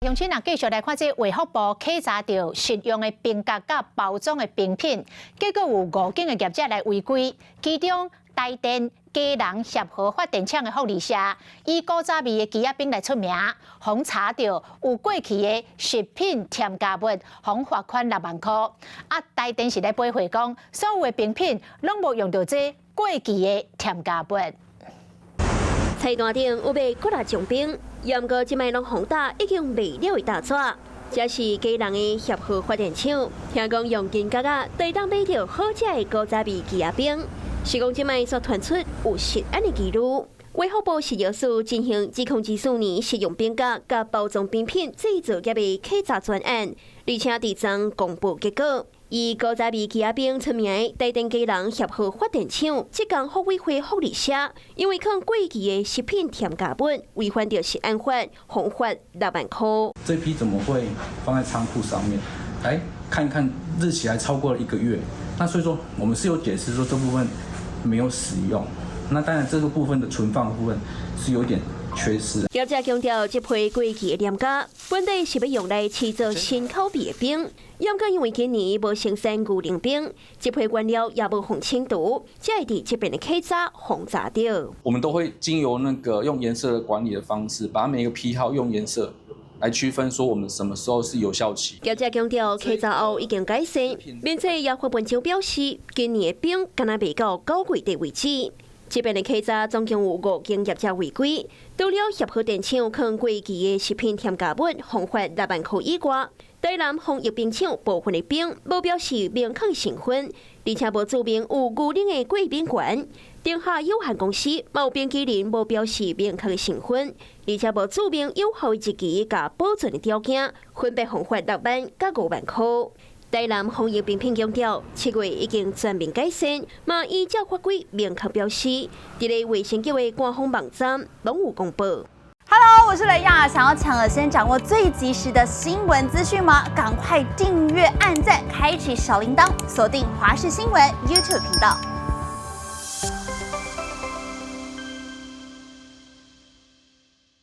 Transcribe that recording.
鄉親啊，繼續來看這衛福部稽查著食用的冰角佮包裝的冰品，結果有五間的業者來違規，其中台電基隆協和發電廠的福利社以古早味的枝仔冰來出名，予查著有過期的食品添加物，予罰款6萬箍。啊，台電是咧回回講，所有的冰品攏無用著這過期的添加物。菜單頂有賣幾若種冰，毋過這擺攏予打已經賣了的大紙。這是基隆的協和發電廠，聽講用金角仔會當買著好食的古早味枝仔冰。是講這擺煞傳出有食安的疑慮，衛福部食藥署進行2024年食用冰角佮包裝冰品製造業的稽查專案，而且佇昨公布結果。以古早味枝仔冰出名的台電基隆協和發電廠，這工福委會福利社，因為囥過期的食品添加物，違反著食安法，予罰6萬箍。這批怎麼會放在倉庫上面？來看一看日期還超過了一個月。那所以說，我們是有解釋說這部分沒有使用。那當然，這個部分的存放部分是有點缺失。業者強調，這批過期的添加，本底是欲用來試做新口味的冰，毋過因為今年無生產牛奶冰，這批原料也無予清除，才會佇這遍的稽查予查著。我們都會經由那個用顏色的管理的方式，把每一個批號用顏色來區分，說我們什麼時候是有效期。業者強調，稽查後已經改善，並且也發文章表示，今年的冰敢若賣到9月底為止。這遍的稽查總共有五間業者違規，除了協和電廠囥過期的食品添加物，予罰6萬箍以外，台南豐益冰廠部分的冰無標示明確成分，而且無註明有牛奶的過敏原。中夏有限公司嘛有冰淇淋無標示明確的成分，而且無註明有效日期佮保存的條件，分別予罰6萬佮5萬箍。台南豐益冰品強調，7月已經全面改善，嘛依照法規明確標示，佇咧衛生局的官方網站攏有公布。 Hello，我是雷亞，想要搶先掌握最及時的新聞資訊嗎？趕快訂閱、按讚、開啟小鈴鐺，鎖定華視新聞 YouTube 頻道。